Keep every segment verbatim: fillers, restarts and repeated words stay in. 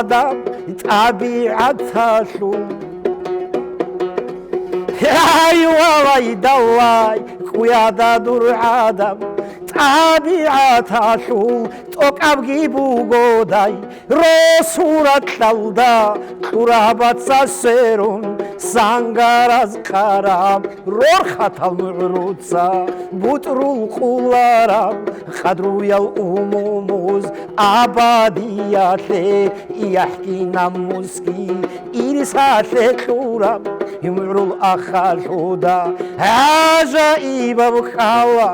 гӀадаб тӀабигӀаталъул. Гьай, валай, далай, кӀуяда дур гӀадаб тӀабигӀаталъул, тӀокӀабги бугодай, росу ракьалда кьурабаца сверун, сангараз къараб рорхатал мугӀруца бутӀрул къулараб, къадруял умумуз абадиялъе яхӀги намусги ирсалъе кьураб, мугӀрул ахалъуда гӀажаибаб ккала.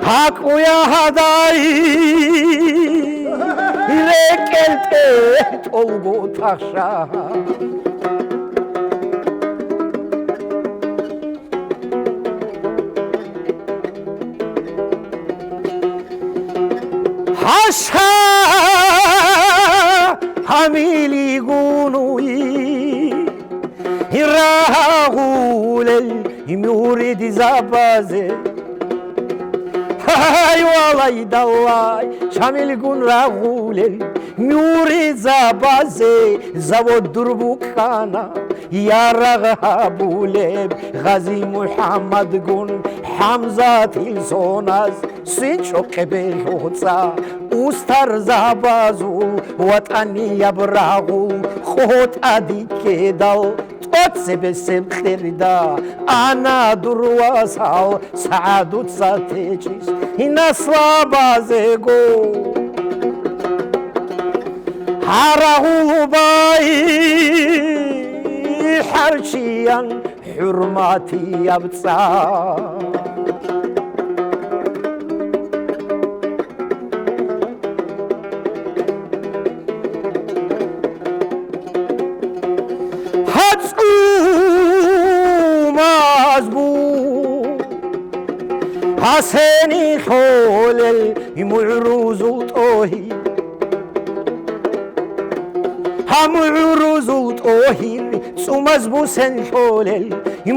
ГьакӀуя гьадай, рекӀел тӀе тӀолго тахша. Гьаша гьамилигун уй рагъулел муридзабазе. Гьай, валай, далай, Шамилгун рагъулел муридзабазе завод дур букӀана, ярагъ гьабулеб Гъази МухӀаммадгун ХӀамзатил соназ, свинчӀо къебелъугъцӀа устарзабазул ватӀанияб рагъул къо тӀадиккедал, тӀоцебесеб кьерда ана дур васал СагӀадуца течӀис наслабазего. Гьарагъул бай хӀарчиян хӀурматияб цӀа. ГьацӀумаз бу гьасени лъолел мугӀрузул тӀогьир. Гьа мугӀрузул тӀогьир, цӀумаз бусен лъолел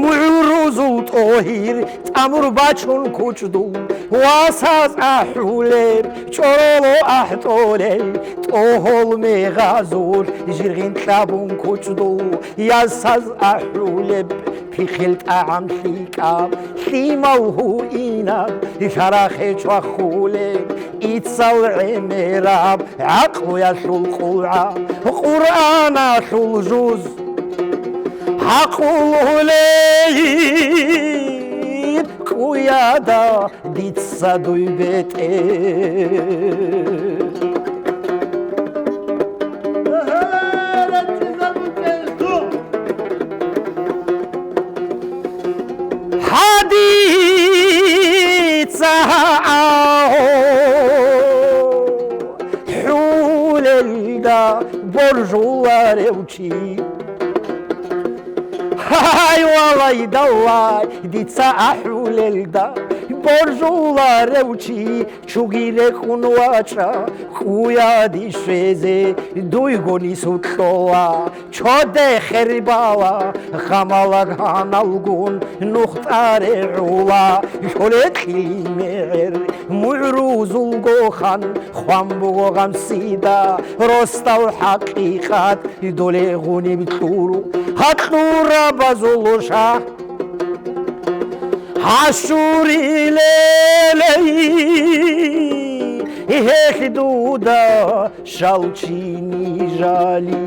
мугӀрузул тӀогьир, тӀамур бачун кучӀдул васаз ахӀулеб, чӀороло ахӀтӀолел тӀогьол мегъазул жиргъин кьабун кучӀдул ясаз ахӀулеб, пихъил тӀагӀам лъикӀаб, лъимал гьуинаб, лъарахъе чвахулеб, ицал гӀемераб гӀакълуялъул къулгӀа, Къуръаналъул жуз. Гьакъулгьулей кӀуяда дица дуй бетӀер. Гьадица гьав хӀулелда боржуларев чи. Гьай, валай, далай, дица ахӀулелда боржуларев чи, чуги рекӀун вачӀа, кӀуяди щвезе дуйго нису кьола. Чоде хербала, гъамала гьаналгун нухтӀаре гӀула, лъоле кьили мегӀер, мугӀрузулго хан, хван буго гъамсида, ростал хӀакъикъат, доле гъуниб кьуру, гьакьурабазул шагь. Гьащурилелей гьелъ дуда щалчини жали.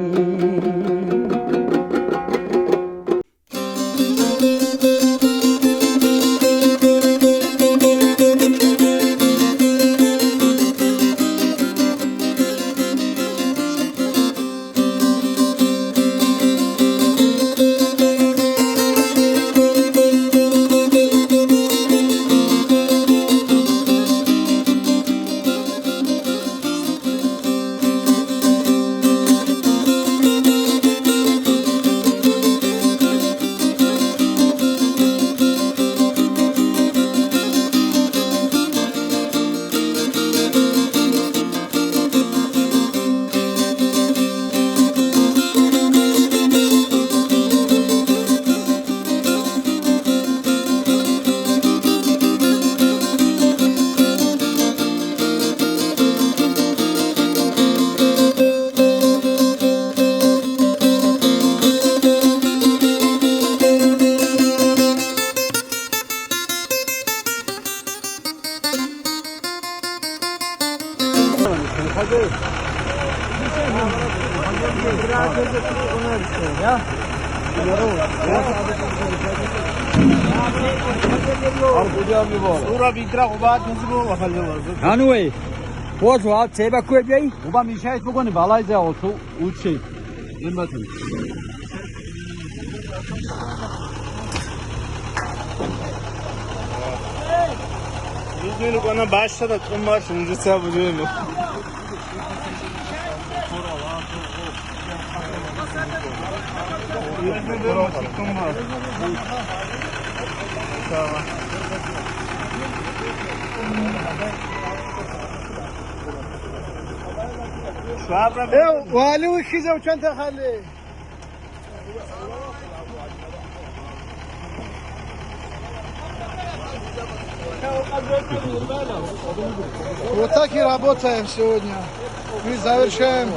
Гьаниве, вот, вот, цебакквебей. Уба мешает бугони балайзе олсу учи. Нин батун. Видео гана башта да тумаш, унжи ца бужено. Э, вали вихьизав чанта хали. Вот так и работаем сегодня. Мы завершаем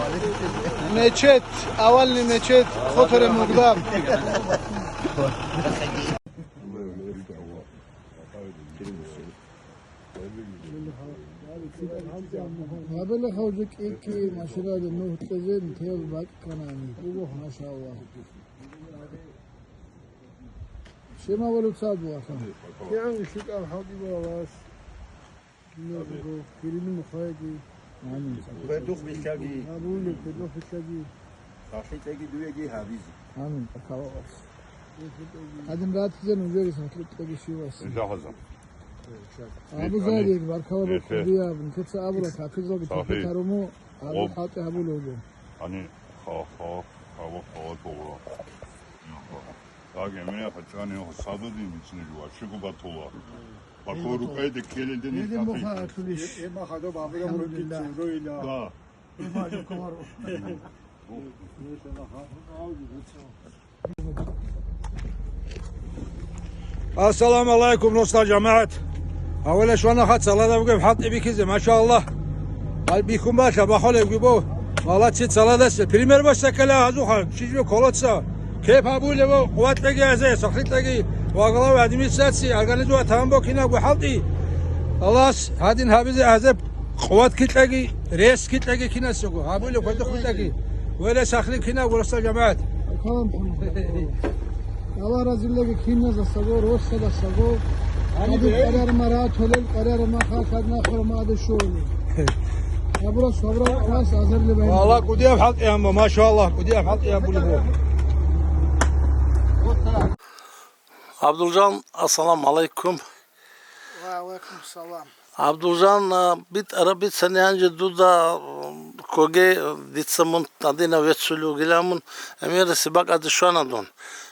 мечеть, овальный мечеть Хоторе Мугдам. Гьабила хавжа кӀикӀи машинали нугь кьезе нтел бакӀ канани. Убух, машалла. Шема валуцабу аха. КигӀан лъикӀал хӀалтӀи балас. Киназго, кирини мухаеги. Амин. Кведухъ бихьаги. Абуни, кведухъ бихьаги. СахлъитӀеги дуеги гьабизе. Амин. Баркалла вас. Гьадин ратизе нужеги сахлъитӀеги щивас. Иншаллах. Абу Залил, баркалла букӀияб, нилъеца абура, какизалги тахъитаруму, абу хӀалтӀи гьабулев вуго. Ани, ха, ха, ха, ха, ха, ха. Даги, мина хачани, ха, садуди мицни жуа, чиго батула. Баку рукайда келелдени. Или муха атулиш. Ема хадо бабура мурги чуро ила. Да. Ема жуковаро. Ассаламу алайкум, росла жамагӀат. Авала швана хат саладавгеб хӀалтӀи бихьизе, машааллагь. Гьай бихьун балъа бахулебги бо. Молодцы, саладаса. Пример баса ккела гьазухъа, щижбе колодца. Кеп гьабулеб къуватлаги азе, сахлъитӀаги ва глава администрации организовать гьабун бо кинабго хӀалтӀи. Аллагьас гьадин гьабизе азеб. Къуват китӀаги, рес китӀаги кинасего, гьабулеб кведухъ китӀаги. Вела сахлъи кинабго росла жамагӀат. Аллагь разилаги киназасаго, росадасаго. Гьаниб къарар мара, толел къарар маха, кадна хурма адашули. Абура, сабра, класс, азарли бай. Аллагь, кудияб хӀалтӀи амма, машаллагь, кудияб хӀалтӀи амбулебо. Абдулжан, ассаламу алайкум. Ва алайкум салам. Абдулжан, а, битӀараб бицани гьанже дуда, м, ккоге, дица мун гьадинав веццулев вугилан мун, гӀемерисел бакӀалде щвана дун.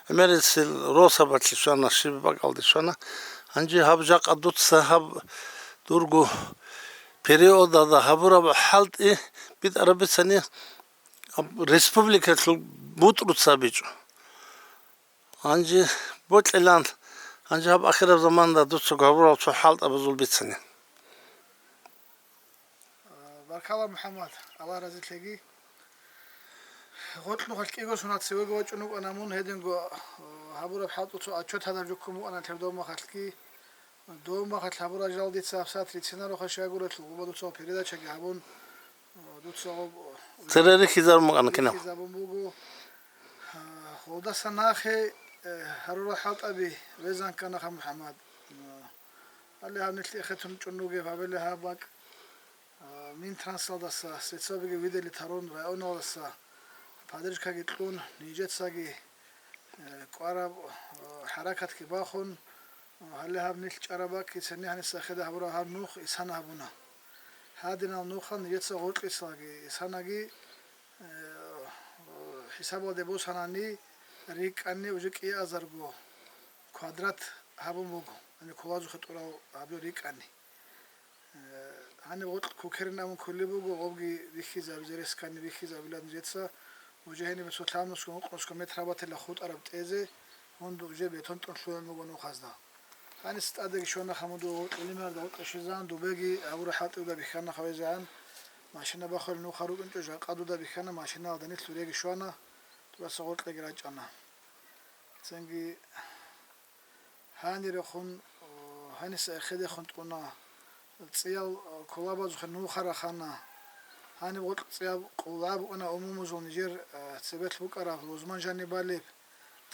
ГӀемерисел росабалъе щвана, щиб бакӀалде щвана. Гьанже гьаб жакъа дуца гьаб дурго периодалда гьабураб хӀалтӀи битӀараб бицани гьаб республикалъул бутӀруца бичӀо. Гьанже бокьилан, гьанже гьаб ахираб заманда дуца гьабурал цо хӀалтӀабазул бицани. Баркала, МухӀаммад, Аллагь разилъеги. Гъоркь нухалъ кӀиго сунат цевего вачӀун вукӀана мун, гьединго гьабураб хӀалтӀу цо отчет гьабураб жуккун букӀана лъеб дов махалъги. Дов махалъ гьабурал жал дица гьабсагӀат рицинароха, щайгурелъул гъуба дуцал передачаги гьабун, дуца гъоб цере рихьизарун букӀана кинаб. Рихьизабун буго. Гъолдаса нахе, э, гьарурал хӀалтӀаби везан кканаха, МухӀаммад. Гьале гьаб нилъ эхетун чӀун ругеб гьабиле гьаб бакӀ. А, Минтрансалдаса средствабиги видели тарун, районалдаса поддержкаги кьун, нижецаги, э, кӀвараб, э, хӀаракатги бахун, э, гьале гьаб нилъ чӀараб бакӀги церни гьаниса хеда гьабураб гьаб нух исана гьабуна. Гьадинал нухал нижеца гъоркьисалги исанаги, э, хӀисабалде босанани, рикӀкӀанни уже кӀиазарго квадрат гьабун буго, яни кулазухъе тӀурал гьаб рикӀкӀанни. Э, гьаниб гъоркь кукерин абун кколеб буго, гъобги бихьизабизе, рес ккани бихьизабилан нижеца. Уже гьениб цо лъабнусго, ункънусго метр гьабатила хутӀараб тӀезе, гьунду уже бетон тӀун лъугьун буго нухазда. Гьанис тӀадеги щвана хамуду гъоркь лимарда гъоркье щвезан, дубеги гьабура хӀалтӀиуда бихьана хавезегӀан. Машина бахулел нуха рукӀинчӀо жакъа дуда бихьана, машиналда нилъ луреги щвана, тураса гъоркьеги рачӀана. Цинги гьанирехун, о, гьаниса эхедехун тӀуна, цӀиял, о, кулабазухъе нуха рахана. Гьаниб гъоркь цӀияб къулгӀа букӀана умумузул нижер, а, цебелъ букӀараб рузман жаниб балеб.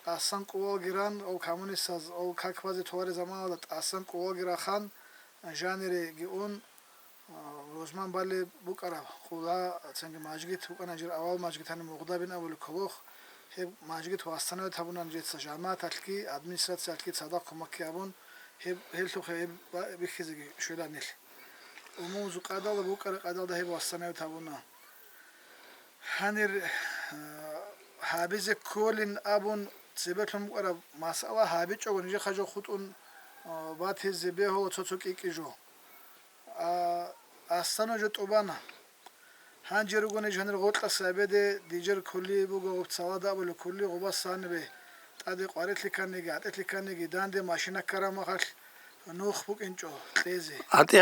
ТӀасан къулалги ран, ов коммунистаз, ов как базе толареб заманалда тӀасан къулалги рахан, жаниреги ун, а, рузман балеб букӀараб къулгӀа, цинги мажгит букӀана жир авал мажгит гьаниб Мугъдабин абулеб кколохъ. Гьеб мажгит восстановить гьабуна нижеца жамагӀаталъги, администрациялъги цадахъ кумекги гьабун, гьеб, гьелъухъе гьеб ба-, бихьизеги щвела нилъ. Умумузул къайдалда букӀараб къайдалда гьеб восстановить гьабуна. Гьанир, э, гьабизе кколин абун цебелъун букӀараб масъала гьабичӀого нижехъа жо хутӀун, э, батизе бегьула цо-цо кӀикӀи жо. А, асана жо тӀубана. Гьанже ругони жанир гъоркьаса эбеде дижер кколи буго гъуб цаладабула кколи гъубасанибе. ТӀаде къварилъи кканиги, гӀатӀилъи кканиги, данде машина ккарамахалъ нух букӀинчӀо кьезе. ГӀатӀи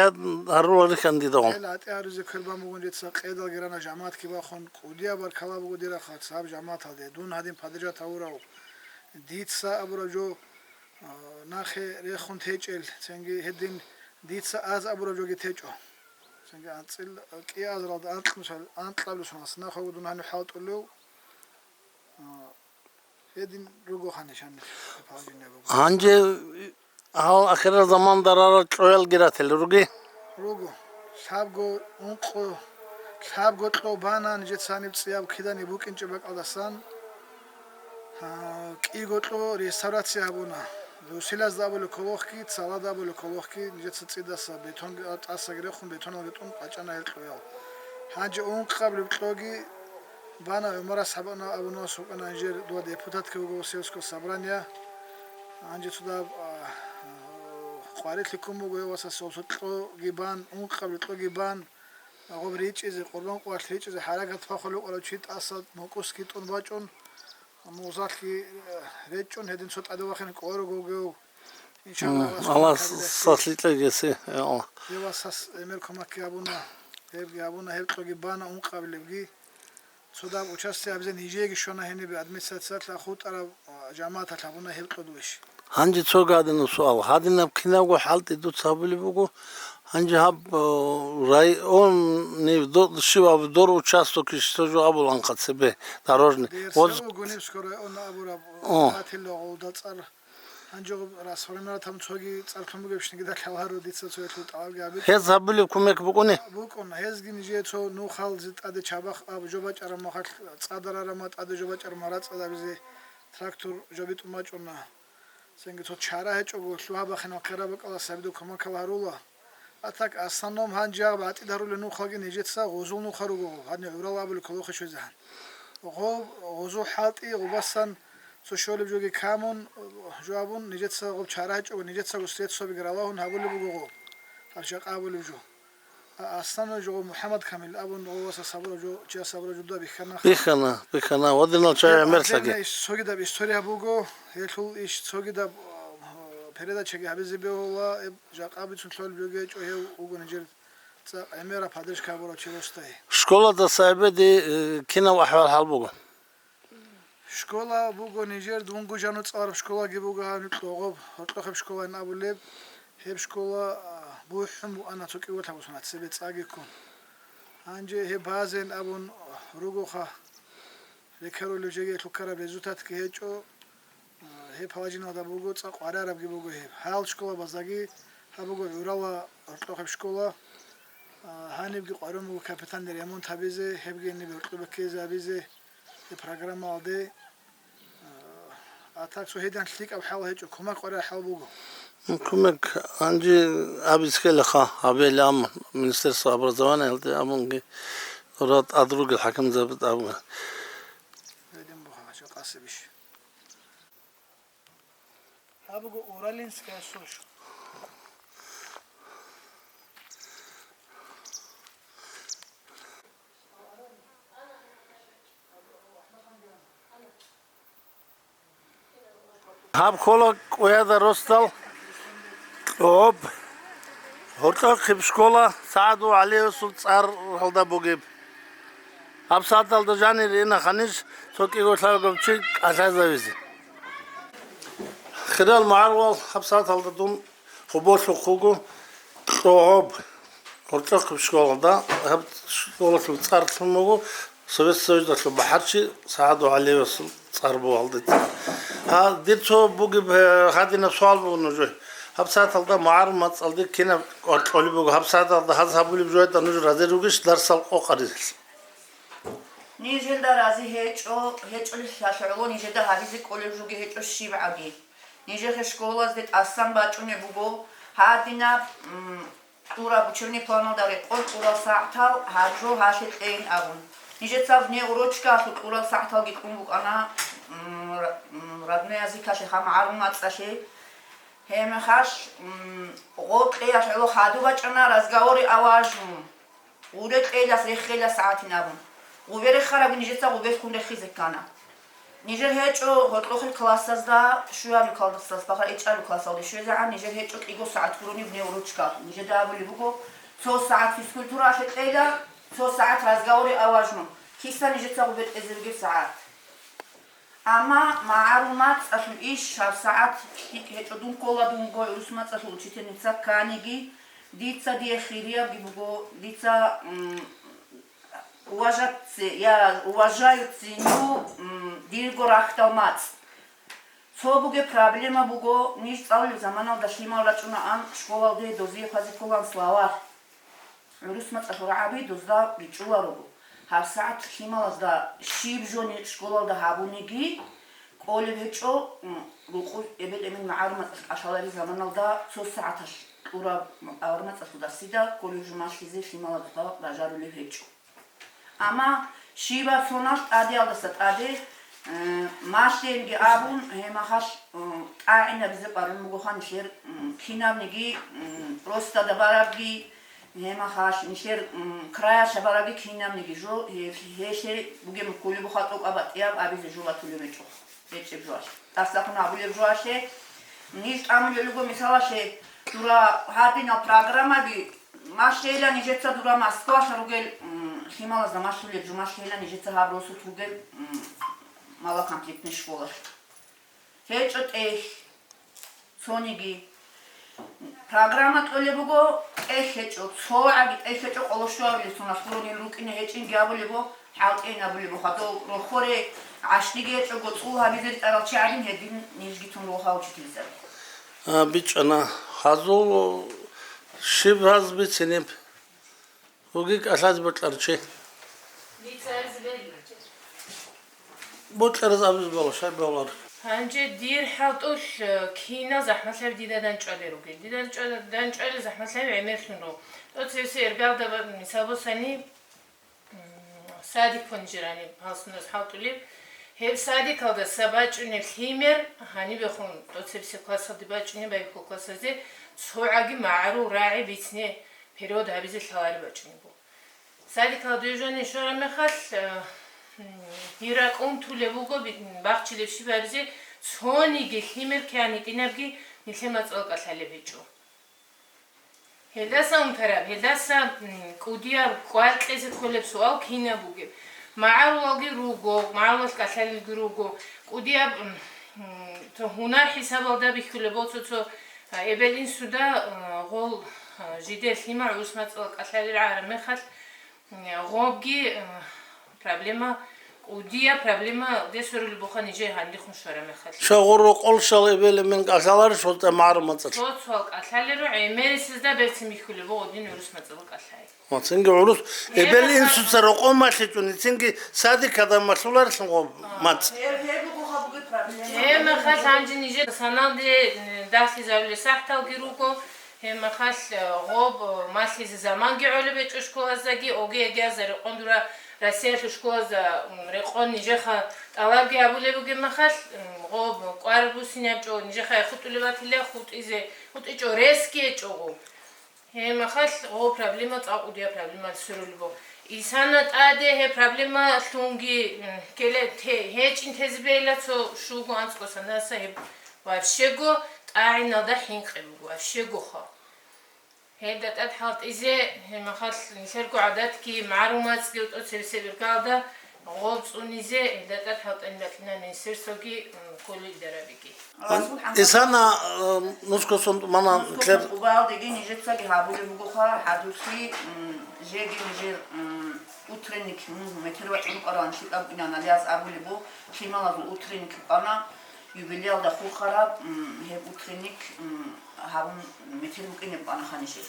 гьарула рихьан дида. Гьел гӀатӀи гьарузе квербан бугун жеца къедалги рана жамагӀатги бахун, кӀудияб баркала буго дирахъа цаб жамагӀаталде, дун гьадин поддержать гьавурав. Дица абураб жо, а, нахъе рехун течӀел, цинги гьедин дица аз абураб жоги течӀо. Цинги анцӀил кӀиазаралда анкьнусал, анкьабилсун асна хъого дун гьанив хӀалтӀулев. А, Гьедин руго гьанишани положение буго. Гьанже гьал ахирал заман дарарал чӀоялги рател руги? Руго. Лъабго ункъо, лъабго кьо бана нижеца гьаниб цӀияб кидани букӀинчӀеб бакӀалдасан. Гьа, кӀиго кьо реставрация гьабуна. Русилазда абулеб кколохъги, цаладаб абулеб кколохъги нижеца цӀидаса бетонги, а, тӀасаги рехун, бетоналги тӀун къачӀана гьел кьоял. Гьанже ункъабилеб кьоги бана ГӀумар асхӀабана абуна сукӀана гьанже дова депутатги вуго сельского собрания. Гьанже цо даб, а, къварилъи ккун буго гьев васас, гьев цо кьоги бан, ункъабилеб кьоги бан, гъоб ричӀизе, къурбан къварилъ ричӀизе хӀаракат бахъулев вукӀарав чи тӀаса мукӀусги тӀун бачӀун, музалъги, э, речӀчӀун гьедин цо тӀаде вахине кӀоларого вугев. Иншаллагь, Аллагьас Аллагьас кабиласе. Саслъикьа гьесие, я Аллагь. Гьев васас гӀемер кумекги гьабуна, гьебги гьабуна, гьеб кьоги бана ункъабилебги. Цо даб участие гьабизе нижееги щвана гьенибе администрациялъа хутӀараб, а, жамагӀаталъ гьабуна гьеб кьодовищ. Гьанже цо гьадинаб суал. Гьадинаб кинабго хӀалтӀи дуца гьабулеб буго. Гьанже гьаб, э, районив до-, щибаб дор участок иш цо жо абуланха цебе дорожный. Дерсаго Гунибского района абураб, О. Батилла гъолда цӀар. Гьанже гъоб расформировать гьабун цоги цӀар лъун бугебщинги далъаларо дица цоялъул тӀалабги гьабичӀо. Гьез гьабулеб кумек букӀуни? БукӀун, гьезги нижее цо нухалзе тӀаде чабахъ аб жо бачӀараб махалъ цӀадарарама тӀаде жо бачӀараб мара цӀадабизе трактор жо битӀун бачӀуна. Цинги цо чара гьечӀого лъугьа-бахинал ккараб бакӀалда сабидаб кумекал гьарула. А так, основном гьанже гьаб гӀатӀид гьарулел нухалги нижеца гъозул нуха руго, гьадин гӀурал абулеб кколохъе щвезегӀан. Гъоб, гъозул хӀалтӀи, гъубасан цо щолеб жоги камун, жо абун, нижеца гъоб чара гьечӀого, нижецаго средствабиги ралагьун гьабулеб буго гъоб. Гьаб жакъа абулеб жо. А, основной жо гъоб МухӀаммад Камил абун гъов васас гьабураб жо, чияс гьабураб жо дуда бихьана. Бихьана, бихьана, ва динал чагӀи Гьеб гӀемер саги. Отдельно иш цогидаб история буго, гьелъул иш цогидаб, а, передачаги гьабизе бегьула, гьеб жакъа бицун лъолеб жоги гьечӀо, гьев вуго нижер цӀакъ гӀемераб поддержка гьабурав чи росдай. Школадаса эбеде, э, кинаб ахӀвал-хӀал буго? Школа буго нижер, дунго жану цӀалараб школаги буго гьаниб Кьогъоб, гьоркьохъеб школайин абулеб. Гьеб школа, а, бухӀун буана цо кӀиголъабго сона цебе цӀаги ккун. Гьанже гьеб базейин абун ругоха, рекерулев жеги лъукараб результатги гьечӀо. Гьеб положениялда буго, цӀакъ къварарабги буго гьеб. Гьал школабаздаги гьаб буго гӀурала гьоркьохъеб школа. Гьанибги къваригӀун буго капитальный ремонт гьабизе, гьебги гьениб гьоркьоб беккезе гьабизе, гьеб программаялде. А так цо гьедин лъикӀаб хӀал гьечӀо, кумек къваригӀел хӀал буго. Кумек гьанже абизе ккелаха, гьабеян министерство образованиялде абунги, гьора тӀад ругел хӀакимзабазда абунги. Гьедин буго, гьанже къасибищ. Гьаб буго Уралинская СОШ. Гьаб ккола кӀуяда росдал Кьогъоб гьоркьохъеб школа, СагӀадов ГӀалиясул цӀаралда бугеб. Гьаб сагӀаталда жанир ина ханиш цо кӀиго лъабго чи кӀалъазавизе. Хирал магӀарулал, гьаб сагӀаталда дун хъуболъухъ вуго Кьогъоб Гъоркьохъеб школалда, гьаб школалъул цӀар лъун буго Совет Союздалъул бахӀарчи СагӀадов ГӀалиевасул цӀар буго гьалда цӀар. Гьа, дир цо бугеб, э, гьадинаб суал буго нужее. Гьаб сагӀаталда магӀарул мацӀалде кинаб кӀвар кьолеб буго? Гьаб сагӀаталда гьаз гьабулеб жоялда нуж рази ругищ дарсал къокъаризелъ? Нижелда рази гьечӀо, гьечӀолъиялъе гӀоло нижеда гьабизе кӀолеб жоги гьечӀо щибгӀаги. Нижехъе школазде тӀасан бачӀунеб буго гьадинаб, м, тӀураб учебный планалда рекъон тӀурал сагӀатал гьаб жо гьалъе кьейин абун. Нижеца внеурочкаялъул тӀурал сагӀаталги кьун букӀана, м, р-, м, родной языкалъе, гьаб магӀарул мацӀалъе. Гьеб мехалъ, м, гъоркьеялъ гӀоло хадуб бачӀана разговоры о важном. Гъуре кьейилас рехейилас сагӀатин абун. Гъубе рехарабги нижеца гъубелъун рехизе ккана. Нижер гьечӀо гьоркьохъел классазда, щуяб классалдаса бахъал гьечӀеб классалде щвезегӀан, нижер гьечӀо кӀиго сагӀат гурони внеурочка. Нижеда абулеб буго, цо сагӀат физкультуралъе кьейила, цо сагӀат разговоры о важном. Киса нижеца гъубе кьезе ругеб сагӀат? Амма магӀарул мацӀалъул иш гьаб сагӀат лъикӀ гьечӀо. Дун ккола дунго гӀурус мацӀалъул учительница кканиги, дица дие хириябги буго, дица, м, уважать, я уважаю, ценю, м, дирго рахьдал мацӀ. Цо бугеб проблема буго, ниж цӀалулеб заманалда лъимал рачӀунаан школалде, дозие хъвазе кколаан словарь. ГӀурус мацӀалъул рагӀаби дозда ричӀчӀуларого. ГьабсагӀат лъималазда щиб жони школалда гьабуниги, кӀолеб гьечӀо, м, рукъу эбел-эмен магӀарул мацӀалъ кӀалъалареб заманалда цо сагӀаталъ тӀураб магӀарул мацӀалъул дарсида кӀолеб жо малъизе лъималазда бажарулеб гьечӀо. Амма щибаб соналъ тӀадеялдаса тӀаде, э, малъенги абун, гьеб мехалъ, э, тӀагӀинабизе къваригӀун бугоха нилъер, м, кинабниги, м, росдада барабги, гьеб мехалъ нилъер, м, краялъа барабги кинабниги жо, гьеб-, гьелъе бугеб кколеб буха тӀокӀаб батӀияб абизе жо батулеб гьечӀо, гьечӀеб жоялъ. ТӀасалъун абулеб жоялъе, ниж тӀамулел руго, мисалалъе, дура гьадинал программаби, малъейила нижеца дура Москвалъа ругел, м, лъималазда малъулеб жо, малъейила нижеца гьаб росулъ ругел, м, малокомплектный школалъ. ГьечӀо тӀехь, цониги. Программа кьолеб буго, тӀехь гьечӀо, цогӀаги тӀехь гьечӀо, къоло щуабилеб соналъ гуронин рукӀине гьечӀинги абулеб буго, хӀалтӀейин абулеб буго, хадув рохоре гӀащтӀиги гьечӀого, цӀул гьабизе ритӀарал чи гӀадин гьедин нижги тун руго гьав учительзаби. А, бичӀчӀана. Гьазул щиб гьаз бицинеб? Вуги кӀалъазе бокьарав чи. Бокьараз абизе бала, шай балар. Гьанже дир хӀалтӀулъ, э, кинал захӀмалъаби дида данчӀвалел ругел. Дида данчӀва-, данчӀвалел захӀмалъаби гӀемерлъун руго. ТӀоцебесеб эргалда ва-, мисал босани, м, садик понижирани гьалсуназ хӀалтӀулеб. Гьеб садикалдаса бачӀунеб лъимер, гьанибехун тӀоцебесеб классалде бачӀунеб, байбихьул классазде цогӀаги магӀарул рагӀи бицине перевод гьабизе лъалареб бачӀунеб буго. Садикалда дуе жони щвараб мехалъ, э, м, дир ракӀ унтулеб буго би-, м, бахчилеб щиб гьабизе, цониги лъимер кигӀан гьитӀинабги нилъер мацӀалда кӀалъалеб гьечӀо. Гьелдаса унтараб, гьелдаса, м, кӀудияб кӀвар кьезе кколеб суал кинаб бугеб? МагӀарулалги руго, магӀарулалъ кӀалъалелги руго. КӀудияб, м, м, цо гьунар хӀисабалда бихьулеб буго цо-цо, а, эбел-инсуда, а, гъол, а, жидер лъимал гӀурус мацӀалда кӀалъалел гӀараб мехалъ, Гъобги, э, проблема, кӀудияб проблемалде сверулеб буха нижер гьанибехун щвараб мехалъ. Ша гъурру къолшал эбел-эмен кӀалъаларищ гьоркьа магӀарул мацӀалъ? Цо-цоял кӀалъаларо, гӀемерисезда берцин бихьулеб буго гьедин гӀурус мацӀалда кӀалъай. Ва цинги гӀурус эбел-инсуца рокъов малъичӀони, цинги садикалда малъуларищ гъоб мацӀ? Гьеб, гьеб буго гьабги проблема. Гьеб мехалъ гьанже нижер саналде, м, дагьлъизарулел сахӀталги руго. Гьеб мехалъ, э, гъоб, э, малъизе заманги гӀолеб гьечӀо школаздаги, оги-эгиязда рекъон дура Россиялъул школазда, м, рекъон нижеха тӀалабги гьабулеб бугеб мехалъ, м, гъоб кӀвар бусинаб чӀо нижеха хутӀулеб батила, хутӀизе, хутӀичӀо ресги гьечӀого. Гьеб мехалъ гъоб проблема цӀакъ кӀудияб проблемалде сверулеб буго. Исана тӀаде гьеб проблемалъунги, м, ккела те-, гьечӀин тезе бегьила цо щуго анцӀго санаса гьеб вообще-го тӀагӀиналда хӀинкъи буго, вообще-гоха. Гьелда тӀад хӀалтӀизе, гьеб мехалъ нилъерго гӀадатги, магӀарул мацӀги тӀоцебесеб эргалда Гъол цӀунизе гьелда тӀад хӀалтӀен бакьинан нилъер цоги, м, кколел дарабиги. Расул ХӀамзат. Исана, э, нусго сон мана Нусго лъер- сон тӀубалдеги нижецаги гьабулеб бугоха, хӀадурлъи, м, жеги нижер, м, утренник, м, метер вачӀун къаран лъикӀаб инан алияс абулеб буго, лъималазул утренник кьана, юбилеялда хурхараб, м, гьеб утренник, м, гьабун метер букӀинеб кьанаха нижер.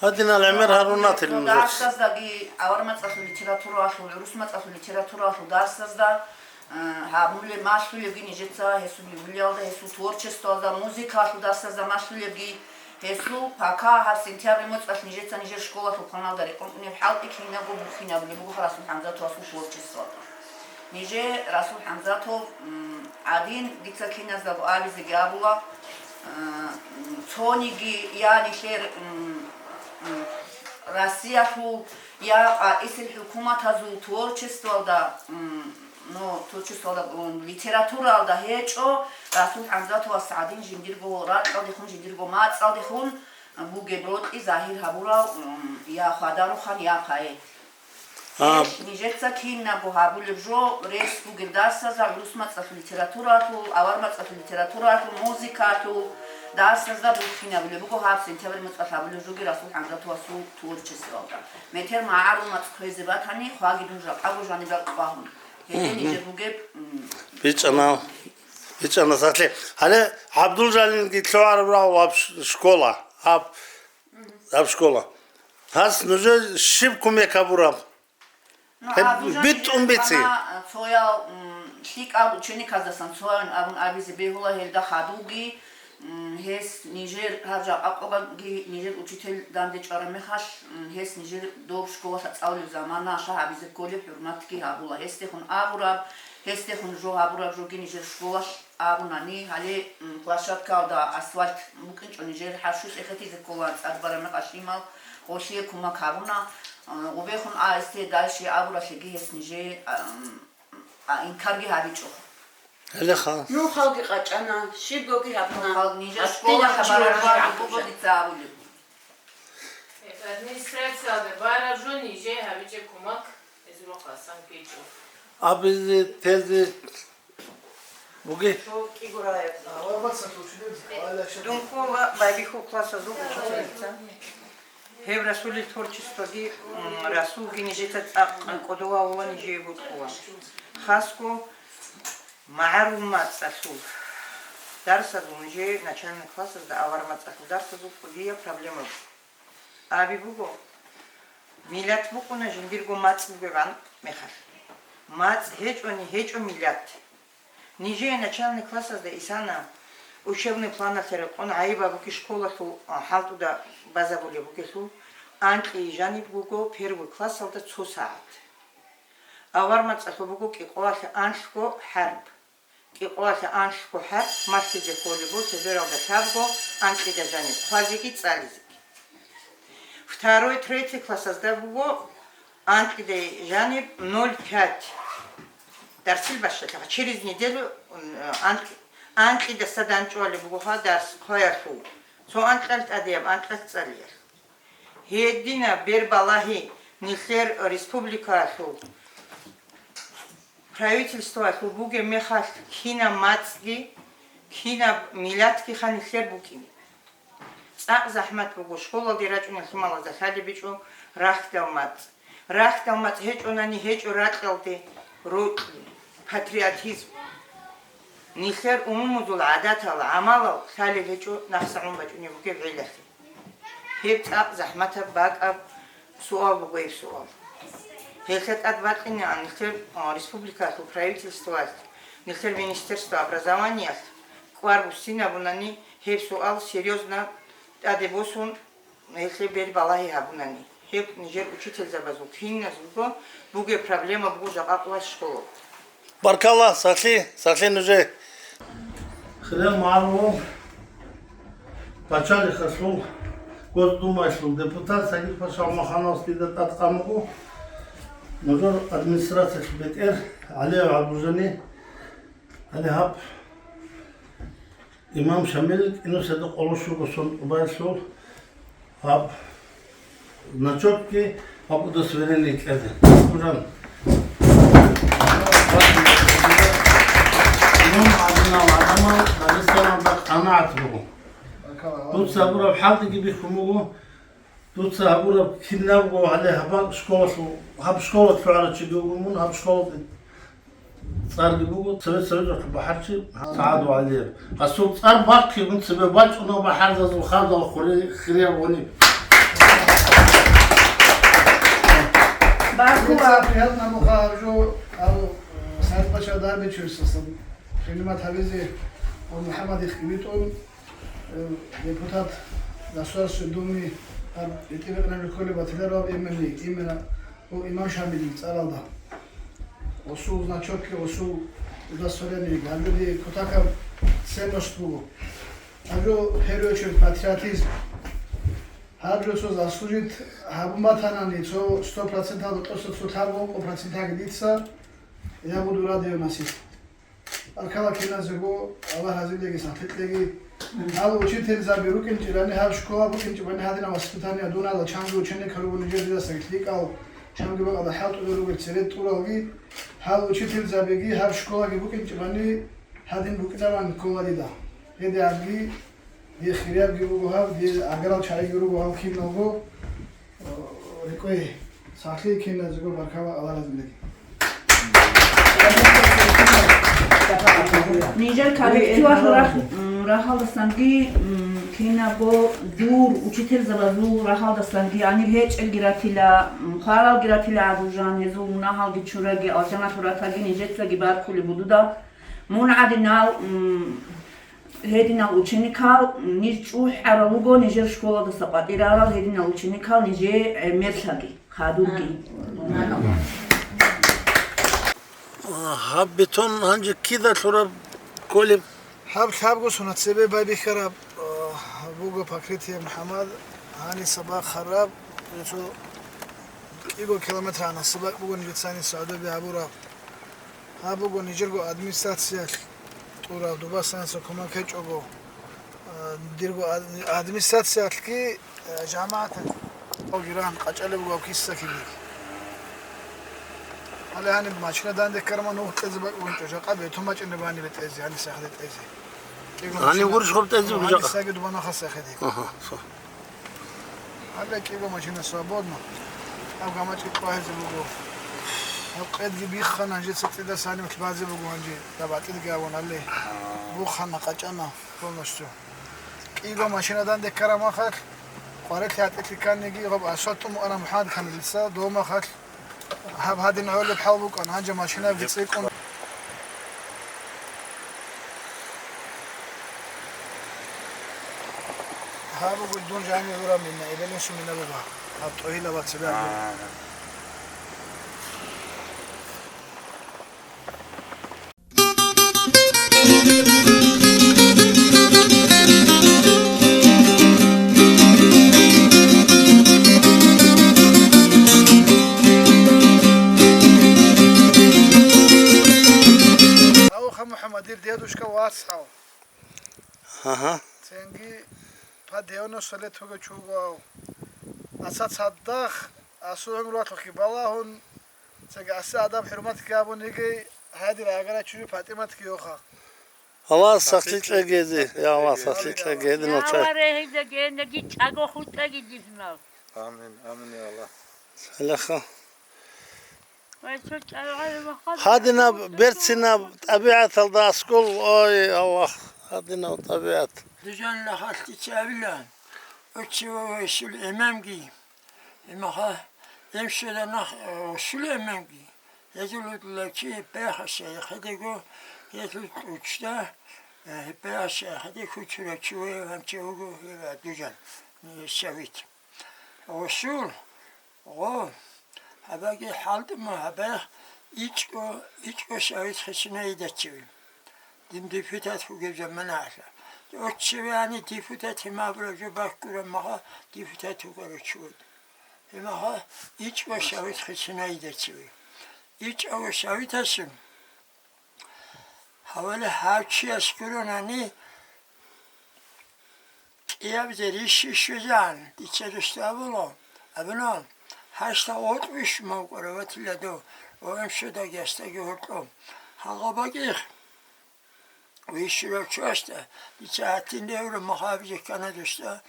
Гьадинал гӀемер гьарунатил нужеца. Дарсаздаги авар мацӀалъул литературалъул, гӀурус мацӀалъул литературалъул дарсазда, э, гьабулеб малъулебги нижеца гьесул юбилеялда, гьесул творчествоялда, музыкалъул дарсазда малъулебги гьесул, пока гьаб сентябрь муцӀалъ нижеца нижер школалъул планалда рекъон унеб хӀалтӀи кинабго бухьинабулеб буго Расул ХӀамзатовасул творчествоялда. Нижер Расул ХӀамзатов, м, гӀадин дица киназдаго абизеги абула, э, м, цониги я нилъер, м, м, Россиялъул я къватӀисел хӀукуматазул творчествоялда, м, ну, творчествоялда, м, литературалда гьечӀо, Расул ХӀамзатовас гӀадин жиндирго ракьалдехун, жиндирго мацӀалдехун бугеб рокьи загьир гьабурал, м, я хвадарухан, я поэт. А. Гьелъ нижеца кинабго гьабулеб жо, рес бугел дарсазда гӀурус мацӀалъул литературалъул, авар мацӀалъул литературалъул, музыкалъул дарсазда бухьинабулеб буго гьаб сентябрь муцӀалъ гьабулеб жоги Расул ХӀамзатовасул творчествоялда. Метер магӀарул мацӀ хвезе батани, хваги дун жакъаго жаниб кьвагьун. Гьеле нижер бугеб, м, БичӀана, бичӀана сахлъи. Гьале ГӀабдулжалилги лъугӀараб рагьу гьаб ш-, школа, гьаб, гьаб школа. Гьас нужер щиб кумек гьабураб? Ну, гьеб гьаб жо битӀун нижер бице. Кана, цоял, м, лъикӀал учениказдасан цоян абун абизе бегьула гьелда хадуги, м, гьес нижер гьаб жакъа къогаги нижер учитель данде чӀвараб мехалъ, м, гьес нижер доб школалъа цӀалулеб заманалъа гьабизе кколеб хӀурматги гьабула. Гьесдехун абураб, гьесдехун жо гьабураб жоги нижер школалъ абунани, гьале, м, площадкаялда асфальт букӀинчӀо нижер хӀарщу сехетизе ккола цӀад бараб мехалъ лъимал, гъолъие кумак гьабуна, а, гъубехун а эсте дальше абуралъеги гьес нижее, а, м, а, инкарги гьабичӀо. Гьелеха. Ну, халги къачӀана, щиб гоги гьабуна. Халг нижер гьатӀила школа хабараб хабараб жо жо буго гьабуна. Дица абулеб. Администрациялда бараб жо нижее гьабичӀеб кумак, гьезул рахъасан ккечӀо. Абизе, тезе, Буги. Дункова байбихьул классазул учительница. Гьеб Расулил творчествоги, м, Расулги нижеца цӀакъ кӀодо гьавула, нижее бокьула. Хасго магӀарул мацӀалъул дарсазул, нижее начальный классазда авар мацӀалъул дарсазул кӀудияб проблема буго. Аби буго, миллат букӀуна жиндирго мацӀ бугебан мехалъ. МацӀ гьечӀони гьечӀо миллат. Нижее начальный классазда исана, учебный планалъе рекъон гӀайиб абуги школалъул, а, хӀалтӀуда базабулеб бугелъул, анкьи жаниб буго первый классалда цо сагӀат. Авар мацӀалъул буго кӀикъоялъе анлъго хӀарп. КӀикъоялъе анлъго хӀарп малъизе кколеб буго лъебералда лъабго анкьида жаниб хъвазеги цӀализеги. Второй, третий классазда буго анкьида жаниб ноль пять дарсил бащалъа. Через неделю, м, анкь-, анкьидаса данчӀвалеб буго гьа дарс хъваялъул, цо анкьал тӀадияб анкьал цӀалиялъ. Гьединаб бербалагьи нилъер республикаялъул правительствоялъул бугеб мехалъ кинаб мацӀги, кинаб миллатгиха нилъер букӀине. ЦӀакъ захӀмат буго школалде рачӀунел лъималазда лъалеб гьечӀо рахьдал мацӀ. Рахьдал мацӀ гьечӀонани гьечӀо ракьалде рокьи, патриотизм. Нилъер умумузул гӀадатал, гӀамалал лъалел гьечӀо нахъсагӀун бачӀунеб бугеб гӀиллалъе. Гьеб цӀакъ захӀматаб бакӀаб суал буго гьеб суал. Гьелъа тӀад бакьинегӀан нилъер, а, республикалъул правительствоялъ, нилъер министерство образованиялъ кӀвар буссинабунани, гьеб суал серьёзно тӀаде босун, гьелъе бербалагьи гьабунани. Гьеб нижер учительзабазул киназулго бугеб проблема буго жакъа къвас школалда. Баркалла, сахлъи, сахлъи нужее. Хириял магӀарулал, пачалихъалъул Госдумаялъул депутат Сагид-паша Алмахановас дида тӀад къан буго, нужер администрациялъул бетӀер ГӀалиев ГӀабдулжани, гьале гьаб имам Шамил кӀинусида къоло щуго сон тӀубаялъул гьаб значокги гьаб удостоверение кьезе. Гьаб жан. Дуца гьабураб хӀалтӀиги бихьун буго. Дуца гьабураб кинабго гьале гьаб школалъул, гьаб школалъ лъугӀарав чиги вуго мун, гьаб школалде цӀарги буго, Совет Союзалъул бахӀарчи СагӀадов ГӀалиев. Гьасул цӀар бахъи мун цебе бачӀунеб бахӀарзазул хардал хуре-, хирияб гъуниб. Баркула. Приятно муха гьаб жо, гьав, э, Саид-паша Дарбичевичасда принимать гьабизе ва МухӀаммадихъги витӀун, э, депутат Государственной Думы, гьаб БетӀергьанаб кколеб батиларо имени, имена, у, имам Шамилил цӀаралда. Осул значокги, осул удостоверениеги, гьаб жо дие кутакаб ценность буго. Гьаб жо, в первую очередь, патриотизм. Гьаб жо цо заслужить гьабун батанани, цо сто проценталда тӀоса цо лъабго процентаги дица, я буду рад её носить. Баркала киназего, Аллагь разилеги, сахлъикьеги. Гьал учительзаби рукӀинчӀебани, гьаб школа букӀинчӀебани гьадинаб воспитание дунала, чанги ученикал руго нижер дидаса лъикӀал, чанги бакӀалда хӀалтӀулел ругел церет тӀуралги. Гьал учительзабиги гьаб школаги букӀинчӀебани гьадин букӀинаран ккола дида. ГьедигӀанги дие хириябги буго гьаб, дие агарал чагӀиги руго гьал киналго. РекӀвей, сахлъи киназего баркала Аллагь разилеги. Нижер коллективалъул рагь-, м, рагьалдасанги, м, кинабго дур учительзабазул рагьалдасанги гьанир гьечӀелги ратила, м, хваралги ратила гӀадужан, гьезул мунагьалги чураги, алжаналъур ратаги нижецаги баркулеб буго дуда. Мун гӀадинал, м, Гьединал ученикал ниж чӀухӀарал руго, нижер школадаса къватӀирарал гьединал ученикал нижее гӀемерлъаги, хадурги. Гьаб бетон гьанже кида лъураб кколеб? Гьаб лъабго сона цебе байбихьараб, а, буго покрытие, МухӀаммад, гьаниса бахъараб, цо кӀиго километр гьанасеб бакӀ буго нижецани садоби гьабураб. Гьаб буго нижерго администрациялъ тӀураб, дубасанаса кумек гьечӀого, а, дирго ад-, администрациялъги, а, жамагӀаталъ. Гьавги рагьан къачӀалеб буго гьав киса кибихьи. Гьале гьаниб машина данде ккараб мун нух кьезе бакӀ букӀинчӀо, жакъа бетон бачӀине бани бетӀезе, гьаниса хадуб тӀезе. Гьанив гурищ гьаб тӀезе буго жакъа? Гьанисаги дубанахъаса хадуб. Аха, фу. Гьале кӀиго машина свободно. Гьаб гамачӀи къвагьизе буго. Гьаб къедги биххана, гьанже цӀикӀкӀидаса гьаниб базе буго гьанже, даб гьатӀилги гьавун гьале. Бухана, къачӀана полностью. КӀиго машина данде ккараб махалъ, къварилъи гьатӀилъи кканиги, гьаб асфальт тӀумукъана МухӀаммад Камилица, дов махалъ. Гьаб гьадин гӀолеб хӀал букӀан, гьанже машинабги цӀикӀкӀун. Гьаб буго дун жанив гӀураб мина, эбел-инсул мина буго. Гьаб тӀогьилаб вацал. Гьавха, МухӀаммад, дир дедушка вацал. Ага. Цинги по девяносто лет вуго чугав. Аца цадахъ асул гӀумруялъухъе балагьун, цинги асе адаб-хӀурматги гьабун йигей, гьадин агара чури ПатӀиматги йоха. Аллагь сахлъи кьегезе, я Аллагь сахлъи кьегезе, ночай. Аваре гьеза гендаги чӀаго хутӀаги дихнав. Амин, амин, я Аллагь. Салаха. Гьадинаб берцинаб тӀабигӀаталда аскӀол, ой, Аллагь, гьадинаб тӀабигӀат. Дужан лагъалъи чавила, очи ва вайшул имамги, имаха, имшуда нах, ошул имамги, гьезул удлачи гьеббегьаша яхадего, гьезул учда, гьеббегьаша яхаде хучурачи ва ванчи вуго гьев дужан, шавит. Ошул, Гъо, гьабаги хӀалтӀи мун гьабех ичӀго, ичӀго шавит хисинаидачиве. Дим депутат вугев заманаялъа. Очевидно депутат гьимабра жо баккура мага депутат вугара чуд. Гьимага ичӀго шавит хисинаидачиве. ИчӀго шавитасун. Гьавали гьав чияс гуронани, кӀиябизе рищи щвезан, дица дус абула, абуна, гьашта гъоркь вищ мавкъара ватила дов, ва эмшодаги гьасдаги гьоркьо. Гьалгъа бакӀихъ. Вищурав чуясда дица гьатин ревра махабизе ккана досда,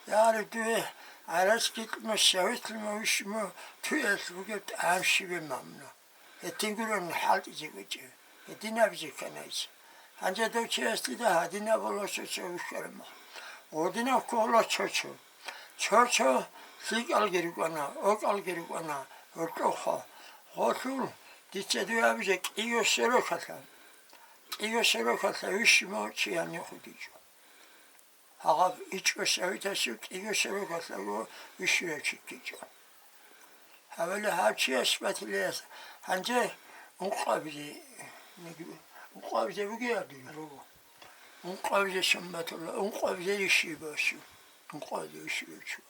ягъариб дуе гӀарац гьикьма, шагьитлъима, вищума туялъ бугеб тӀагӀам щибе мамуна. Гьедин гурони хӀалтӀизе гьечӀев, гьедин абизе ккана дица. Гьанже дов чияс дида гьадин абула цо-цо вихьараб мехалъ. Гьединаб ккола цо-цо. Цо-цо лъикӀалги рукӀана, окӀалги рукӀана, гьоркьохъа. Гъолъул дица дуе абизе кӀиго сорокалъа. КӀиго сорокалъа вищума чи гьанив худичӀо. Гьагъаб ичӀго шагьитасул кӀиго сорокалъаго вищурав чи ккичӀо. Гьавали гьав чияс батилияс гьанже ункъабизе, ункъабизе бугея дила руго. Ункъабизе сумматулла, ункъабизе иши бащу. Ункъабизе иши бащу.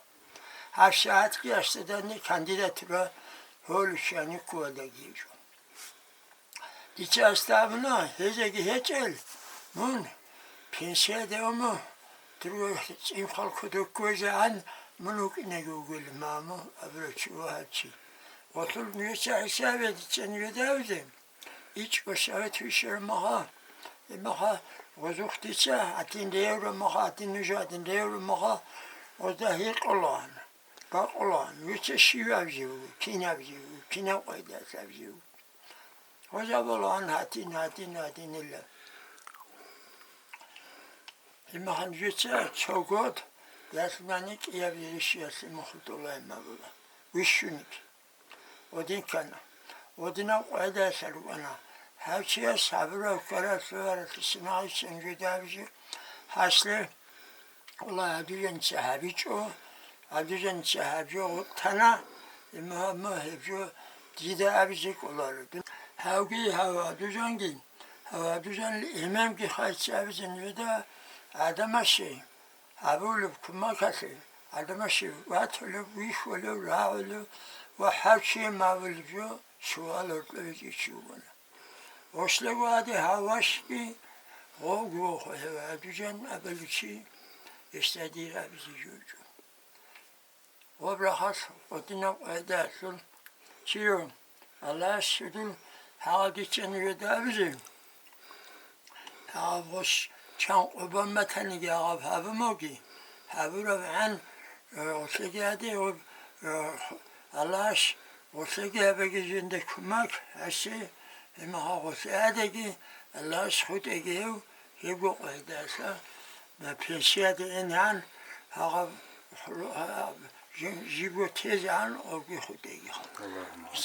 Гьаб сагӀатги асдаданни кандидатура гьолучани ккуладаги гьечӀо. Дица асда абуна, гьезеги гьечӀел, мун пенсияде умо, дурго цӀинхъал кодоб кквезегӀан мун вукӀинаги вугел, маму, абурав чи ва гьав чи. Гъолъул нужеца хӀисабе дица нужеда абизе, ичӀго шагьит вищараб меха, гьеб меха гъозухъ дица гьадин ревра меха, гьадин нуж гьадин ревра меха, гъозда гьикъулаан, бакъулаан, нужеца щив абизе вуго, кин абизе вуго, кинаб къайдаялъ абизе вуго. Гъозабулаан гьадин, гьадин, гьадинила. Гьеб мехалъ нужеца цо год ялъунани кӀияб ришиялъе мухь тӀолаин абула. Вищуниги. Гъодин ккана. Гъодинаб къайдаялъ рукӀана. Гьав чияс гьабураб ккаралъугьаралъе сунагӀица нужеда абизе, гьаслъе Аллагь гьабижанца гьабичӀо, гьабижанца гьаб жо гъутана, имаму гьеб жо дида абизе кӀоларо. Гьавги гьав гьабижанги, гьав гьабижанил имамги хайчи абизе нужеда гӀадамасе гьабулеб кумакалъе, гӀадамасе ватулеб, вихьулеб, рагӀулеб ва гьав чие мавулеб жо суал гьоркьове чӀечӀи вугони. Гъошлего гьаде гьав вашги гъовги вохо гьев гьабижан абулев чи, гьесда дир абизе жо гьечӀо. Гъоб рахъалъ гъодинаб къайдаялъул чиро Аллагьас щудул гьагъаб дица нужеда абизе, гьагъаб гъос чан къубан батаниги гьагъаб гьабумоги, гьабурабгӀан, э, гъолъеги гьаде, гъоб, э, Аллагьас гъолъеги гьабеги жинда кумак, гьасе, гьеб мехалъ гъолъе гьадеги, Аллагьас хутӀеги гьев, гьебго къайдаялъа, пенсияде ингьан, гьагъаб хӀулу-, гьаб жи-, жибго тезегӀан гъобги хутӀеги.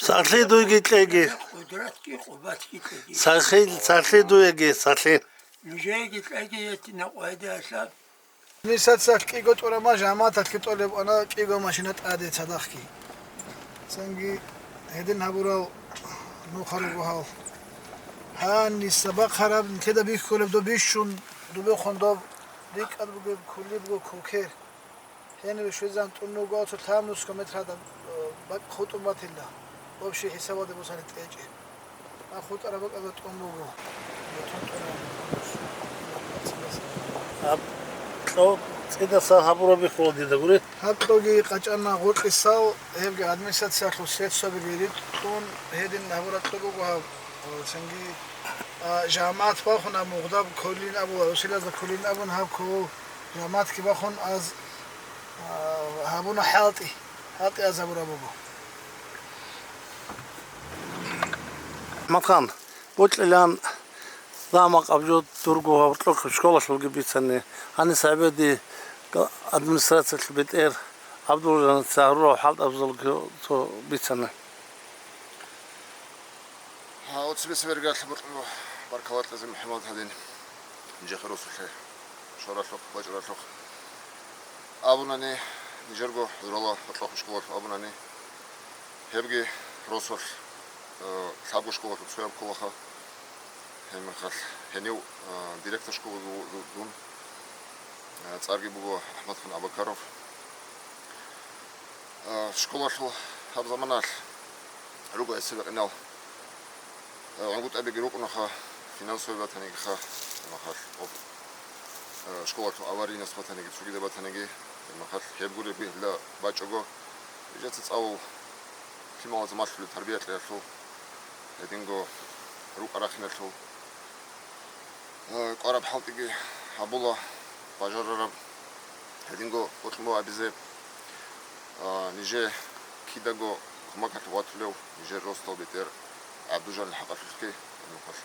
Сахлъи дуйги кьеги. Къудратги, къубатги кьеги. Сахлъи, сахлъи дуеги, сахлъи. Нужееги кьеги гьединаб къайдаялъа. Мисалалъ, кӀиго тӀурама жамааталъги тӀолеб ана кӀиго машина тӀаде цадахъги. Цинги гьедин гьабурал нухал руго гьал. Гьаниса бахъараб, нилъеда бихьулеб доб бищун, дубехун доб рикӀкӀад бугеб кули буго кукер. Гьениб щвезан тӀун руго цо лъабнусго метрада, э, бакӀ хутӀун батила, общий хӀисабалде босани тӀечӀеб. А хутӀараб бакӀалда тӀун буго. Бетон тӀураб. Гьаб кьо цӀидаса гьабураб бихьула дида гури? Гьаб кьоги къачӀана гъоркьисал, гьебги администрациялъул средствабиги ритӀун гьедин гьабураб кьо буго гьаб. Цинги, а, жамаат бахун гьаб мугъдаб кколин абула, усилазда кколин абун гьаб ккол жамаатги бахун аз, а, гьабуна хӀалтӀи, хӀалтӀи аз гьабураб буго. Матхан, бокьилан, ламакъ абжо дурго гьоркьохъеб школалъулги бицани, гьанис гьабиди администрациялъул бетӀер Абдулжанаца гьарурав хӀалтӀабазулги цо бицани. Гьа, оцебиса бергалъа бокьун баркалла кьезе, МухӀаммад гьадин, нижехъе росулъе, шоралъухъ, бачӀуралъухъ. Абунани, нижерго гӀурала гьоркьохъеб школалъ абунани, гьебги росулъ, э, лъабго школалъул цояб кколаха. Гьебмехалъ гьенив, э, директор школы ву-, ву-, дун, э, цӀарги буго АхӀмадхан Абакаров. Э, школалъул гьаб заманалъ руго гӀисаб-якъинал, э, гӀунгутӀабиги рукӀунаха, финансовый батанигиха, гьебмехалъ, об-, э, школалъул аварийность батаниги, цогидаб батаниги, гьебмехалъ гьеб гуреб бихьила бачӀого, нижеца цӀалул лъималазда малъулеб тарбия кьеялъул, гьединго рукъа-рахиналъул. Э, кӀвараб хӀалтӀиги гьабула бажарараб. Гьединго бокьун буго абизе, э, нижер кидаго кумакалъув ватулев нижер росдал бетӀер ГӀабдужанил хӀакъалъулъги гьеб мехалъ.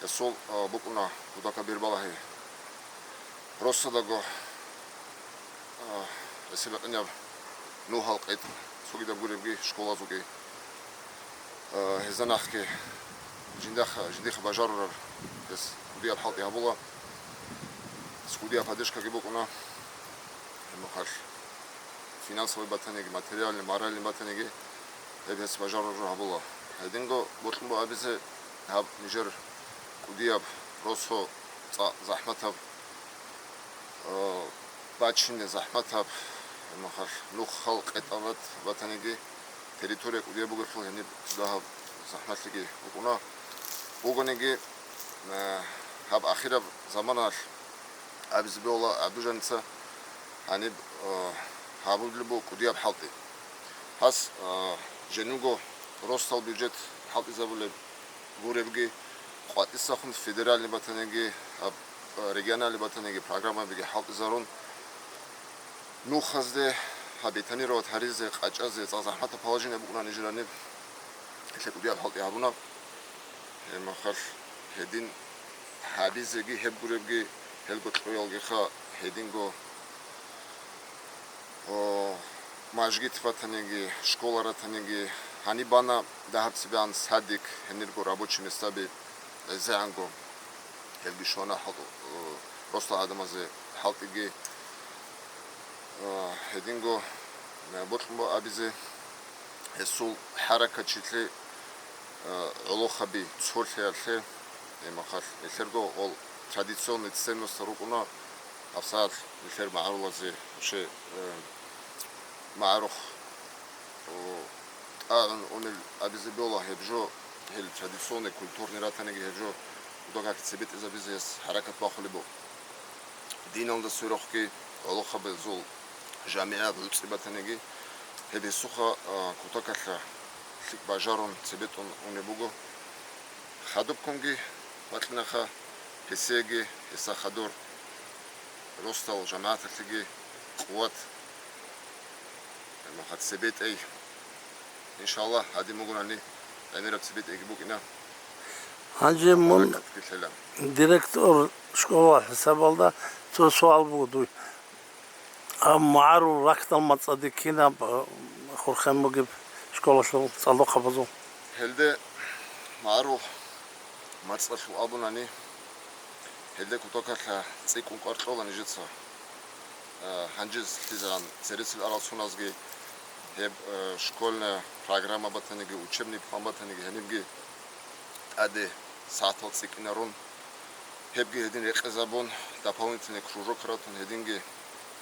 Гьесул, э, букӀуна кутакаб бер балагьи. Росадаго, а, гӀисабикьинаб нухал къетӀ, цогидаб гуребги школазулги, а, гьезда нахъги жиндахъа-, жиндихъа бажарураб гьес кӀудияб хӀалтӀи гьабула. Гьес кӀудияб поддержкаги букӀуна. Гьеб мехалъ финансовый батаниги, материальный, моральный батаниги гьеб гьес бажарураб гьабула. Гьединго бокьун буго абизе гьаб нижер кӀудияб росо цӀа-, захӀматаб, э, бачине захӀматаб, гьеб мехалъ нухал къетӀабат батаниги, территория кӀудияб бугелъул гьениб дагьаб захӀматлъиги букӀуна. Бугониги, э, гьаб ахираб заманалъ абизе бегьула ГӀабдужаница гьаниб, э, гьабулеб буго кӀудияб хӀалтӀи. Гьас, э, жиндирго росдал бюджет хӀалтӀизабулеб гуребги, къватӀисахун федеральный батаниги, гьаб, э, региональный батаниги программабиги хӀалтӀизарун, нухазде гьаб бетонировать гьаризе, къачӀазе цӀакъ захӀматаб положение букӀуна нижер гьаниб. Гьелъие кӀудияб хӀалтӀи гьабуна. Гьеб мехалъ гьедин гьабизеги гьеб гуребги, гьелго кьоялгиха гьединго, о, мажгит батаниги, школа ратаниги, гьаниб бана дагьаб цебегӀан садик, гьенирго рабочий местаби гӀезегӀанго, гьелги щвана хӀал-, о, росдал гӀадамазе хӀалтӀиги, о, гьединго, э, бокьун буго абизе. Гьесул хӀаракатчилъи, э, гӀолохаби цолъиялъе, гьеб мехалъ нилъерго гъол традиционный ценностал рукӀуна, гьабсагӀат нилъер магӀарулазе вообще, э, магӀарухъ, о, тӀагӀун унел абизе бегьула гьеб жо, гьел традиционный культурный ратаниги гьеб жо кутакалъ цебетӀезабизе гьес хӀаракат бахулеб буго. Диналда сверухъги гӀолохъабазул жамигӀат гӀуцӀи батаниги, гьеб гьесухъа, а, кутакалъа лъикӀ бажарун цебетӀун унеб буго. Хадубккунги бокьинаха, гьесиеги гьесда хадур росдал жамагӀаталъеги къуват, гьеб мехалъ цебетӀей. Иншаллагь, гьадин бугони, гӀемераб цебетӀейги букӀина. Гьанже мун баракатги лъела. Директор школа хӀисабалда цо суал буго дуе. А магӀарул рахьдал мацӀалде кинаб, а, хурхен бугеб школалъул цӀалдохъабазул? Гьелде магӀарул мацӀалъул абунани, гьелде кутакалъа цӀикӀкӀун кӀвар кьола нижеца. Э, гьанже лъизегӀан цересел арал соназги гьеб, э, школьная программа батаниги, учебный план батаниги гьенибги тӀаде сагӀатал цӀикӀкӀинарун, гьебги гьедин рекъезабун, дополнительный кружок ратун гьединги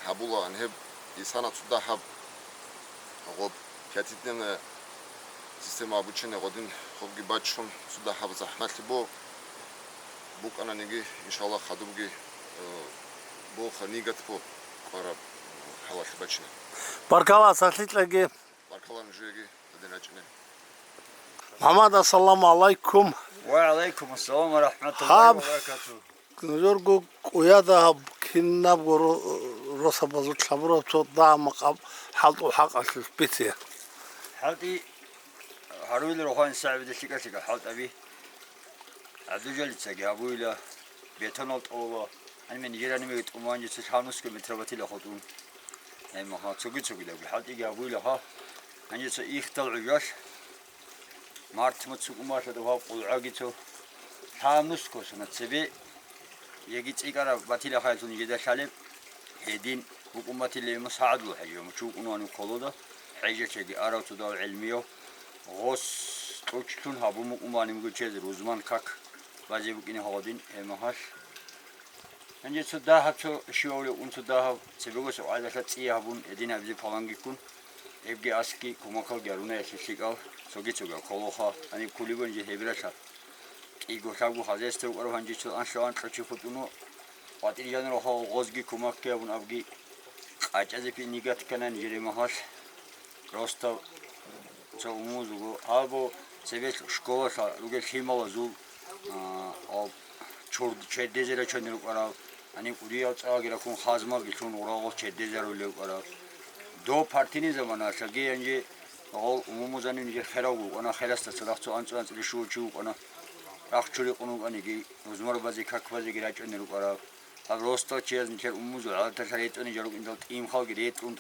гьабулаан гьеб. Исана цо дагьаб гъоб пятидневная система обучения гъодин гъобги бачун, цо дагьаб захӀмалъи бо-, букӀананиги, иншаллагь, хадубги, э, боха нигат бо кӀвараб, э, хӀалалъи бачина. Баркала, сахлъи кьеги. Баркала нужееги, гьадин рачӀине. МухӀаммад, ассаламу гӀалайкум. Ва гӀалайкум ассалам ва рахӀматуллагьи ва баракатугь. Нужерго кӀуяда гьаб кинабго ро-, росабазул лъабураб цо дагьаб-макъаб хӀалтӀул хӀакъалъулъ бице. ХӀалтӀи гьаруйла рогьанин сагӀабида лъикӀа-лъикӀа хӀалтӀаби. ГӀабдужалицаги гьабуйла, бетонал тӀола, гьаниб нижер гьанибеги тӀуманчи цо лъабнусго метр батила хутӀун. Гьеб мехалъ цоги-цогидабги хӀалтӀиги гьабуйла гьа. Гьанже цо ихдал гӀужалъ Март муцукумалъа дугьал къулгӀаги цо лъабнусго сана цебе, яги цӀикӀкӀараб батила хайлъун жеда лъалеб, гьедин букӀун батила имам СагӀадул хӀежи, мучукӀун ванив холода, хӀежачаги арав цодал гӀелмияв, гъос кьучлъун гьабун букӀун ванивго чез рузман как базе букӀине гьагъадин гьемагьалъ. Гьанже цо дагьаб цо щивав рекӀун цо дагьаб, цебего согӀайдалъа цӀия гьабун, гьедин гьабизе паланги ккун, эбги аскӀги кумакалги гьаруна ялъе лъикӀал, цоги-цоги колоха, гьаниб кколеб гьанже гьебиралъа. КӀиго-лъабго хозяйство рукӀарав гьанже цо анлъго-анкьа чи хутӀуна, къватӀир жанир гъозги кумакги гьабун абги, къачӀазе пи нигат ккана нижер гьемагьалъ. Просто цо умузуго, або цебе школалъа ругел лъималазул, а, гьаб чур-, чердезе рачунел рукӀарал, гьаниб кӀудиял цӀаги ракун хазмалги лъун гъурагъул чердезе рулел рукӀарал. Доб партийный заманалъаги гьанже гъол умумузанив нижер херав вукӀана, херасда цадахъ цо анцӀ-анцӀила щугьу чи вукӀана, рахчури къун вукӀаниги, рузмарбазе, какбазеги рачӀунел рукӀарал. Гьаб росдал чияз нилъер умумузул гӀадаталъа ретӀуней жал рукӀиндал, тӀимхалги ретӀун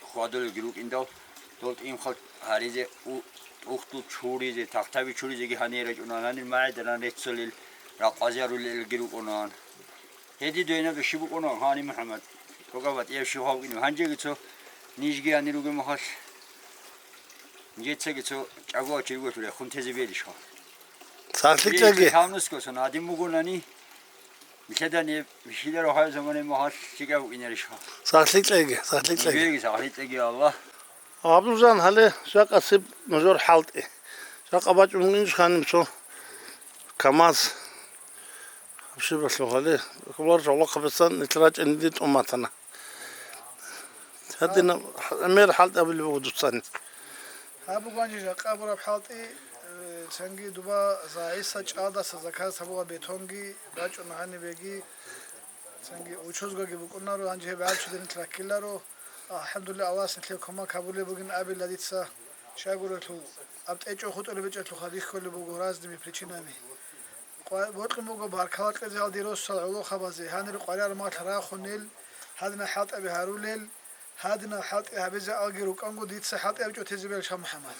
хьвадулелги рукӀиндал, дол тӀимхал гьаризе, у-, тӀухьдул чуризе, тахтаби чуризеги гьанир рачӀуна, гьанир магӀидаран реццалел ракъвазарулелги рукӀунаан. Гьедин дойнаб щиб букӀунаан, гьани, МухӀаммад, тӀокӀаб батӀияб щиб гьаб букӀинеб? Гьанжеги цо нижги гьанир ругеб мехалъ, нижецаги цо чӀаго ачирго рехун тезе бегьилищха? Сахлъи кьеги. Гьанусго сон гьадин бугонани, нилъеда неб бихьиларо гьай замана мухьалъ лъикӀав вукӀинарищха? Сахлъи кьеги, сахлъи кьеги. Нижеги сахлъи кьеги, Аллагь. Абдулжан, гьале жакъасеб нужер хӀалтӀи. Жакъа бачӀун бугин ханиб цо КамАЗ. Гьаб щибалъул гьале, кколар жавлахъабисан нилъ рачӀине дие тӀуматана. Гьадинаб гӀемер хӀалтӀи абулеб буго дуцани. Гьаб бугони жакъа абураб хӀалтӀи, э, цинги дуба загьиса чӀалдаса заказ гьабула бетонги бачӀун гьанибеги, цинги учузгоги букӀунаро, гьанже гьеб гӀалчудерин раккиларо. АлхӀамдулиллагь, Аллагьас нилъее кумак гьабулеб бугин абила дица, щайгурелъул, аб тӀечӀо хутӀулеб гьечӀелъулха бихьулеб буго разными причинами. Къва-, бокьун буго баркала кьезе гьал дир росал гӀолохъабазе, гьанир къваригӀараб мехалъ рахунел, гьадинаб хӀалтӀаби гьарулел, гьадинаб хӀалтӀи гьабизе алги рукӀанго дица хӀалтӀи абичӀо тезе бегьилищха, МухӀаммад?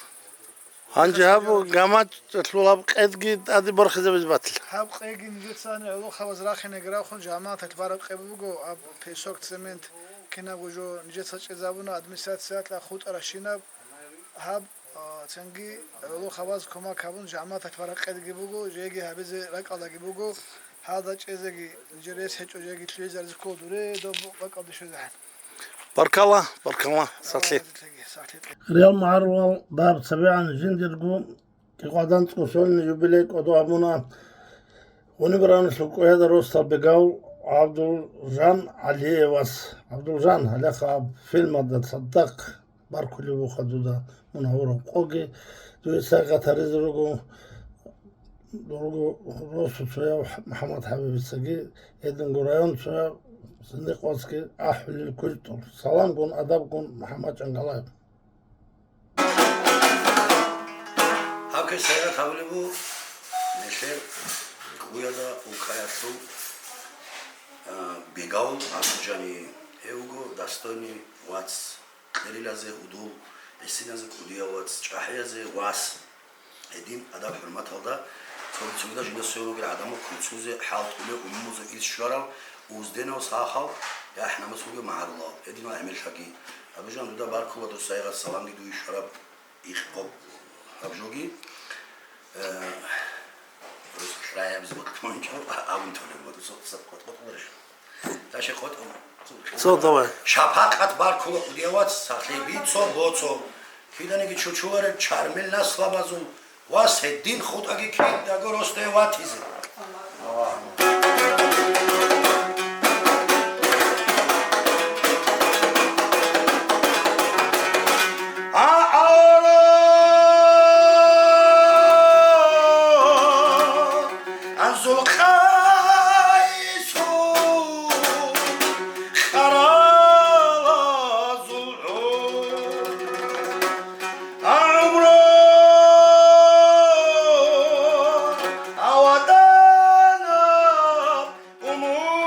Гьанже гьаб гамачӀалъул гьаб къедги тӀаде борхизабизе батила. Гьаб къеги нижецани гӀолохъабаз рахинеги рахун, жамагӀаталъ бараб къеб буго, аб песок, цемент, кинабго жо нижеца чӀезабуна администрациялъ хутӀаращинаб. Гьаб, а, цинги гӀолохъабаз кумак гьабун, жамагӀаталъ бараб къедги буго, жеги гьабизе ракӀалдаги буго, гьалда чӀезеги нижер рес гьечӀо, жеги лъугӀизаризе ккола дуре доб ракӀалде щвезегӀан. Баркала, баркала, сахлъи. Реал магӀарулал даб цебегӀан жиндирго кӀикъоялда анцӀго сольный юбилей кӀодо гьабуна гъуниб рагӀуналъул кӀуяда росдал бегав ГӀабдулжан ГӀалиевас. ГӀабдулжан, гьалехъа гьаб фильмалда цадахъ баркулеб буха дуда мун гьавураб къоги, дуе сайгъат гьаризе руго, руго росу цояв МухӀаммад ХӀабибицаги, гьединго район цояв Сандикъвацги ахӀулел квиртӀур. Саламгун, адабгун, МухӀаммад Чангалаев. Гьаб квер сайгъат гьабулеб буго нилъер кӀуяда улкаялъул, а, бегав ГӀабдулжани, гьев вуго достойный вац. Кьерилазе удул, гӀисиназе кӀудияв вац, чӀахӀиязе вас. Гьедин адаб-хӀурматалда цоги-цогидал жинда сверун ругел гӀадамал куцузе хӀалтӀулев, умумузул ил щварав, узденав сахал, яхӀ-намус бугев магӀарулал, гьединал гӀемерлъаги. Абужан, дуда баркула, дур сайгъат саламги дуе щвараб. Их гъоб гьаб жоги, э, рус-, рай абизе бокьун чӀо, а-, абун толеб буго, цо-, цо-, къот-, къот-, къотӀ. Даше къотӀ. Цо, давай. Шапакъат баркула кӀудияв вац, сахлъи бицо, боцо. Киданиги чучулареб чармил наслабазул вас гьедин хутӀаги кидаго росде ватизе.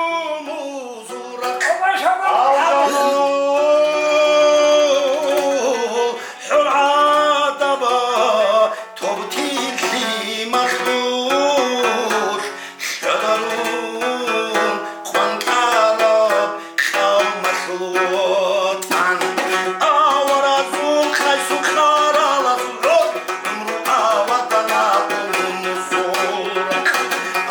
Умумузул ракь алжанул хӀур гӀадаба тоб тилъи махлуш лъадарун къванкъараб кьавмалъул ватӀан. Аваразул къайсул къаралазул гӀор гӀумру авадана умумузул ракь.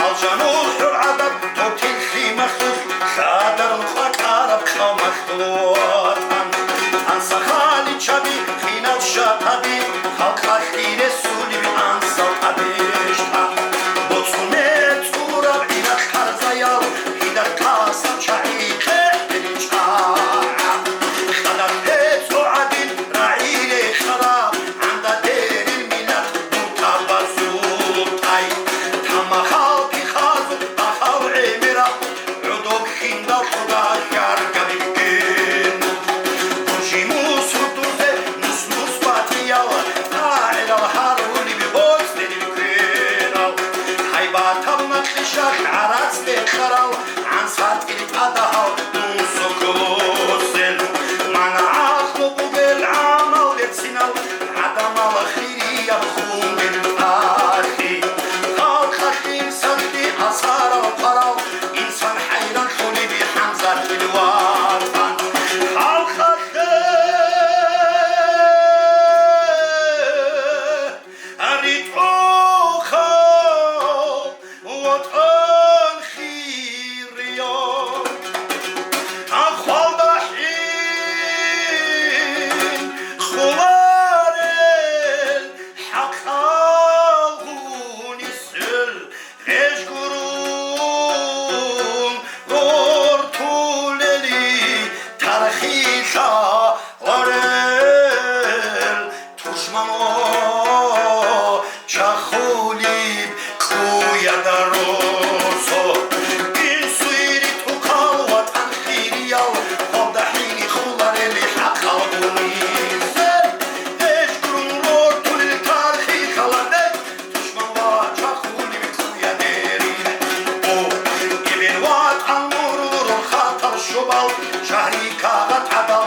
Алжанул хӀур гӀадаб тоб тилъи махлуш лъадарун къванкъараб кьавмалъул ватӀан. ТӀан сахаличаби, хинал шатаби, халкъалъе ресулеб ансал тӀадежда. БоцӀуне цӀураб гӀилалъ харзаял, гьидар тасал чагӀи кье гьеличӀа. Кьадар пецӀо гӀадин рагӀи рекъараб, гӀанда дерин миллат муртабазул тӀай. Тамахал пихазул бах бал, шагьри кагъат гӀадал.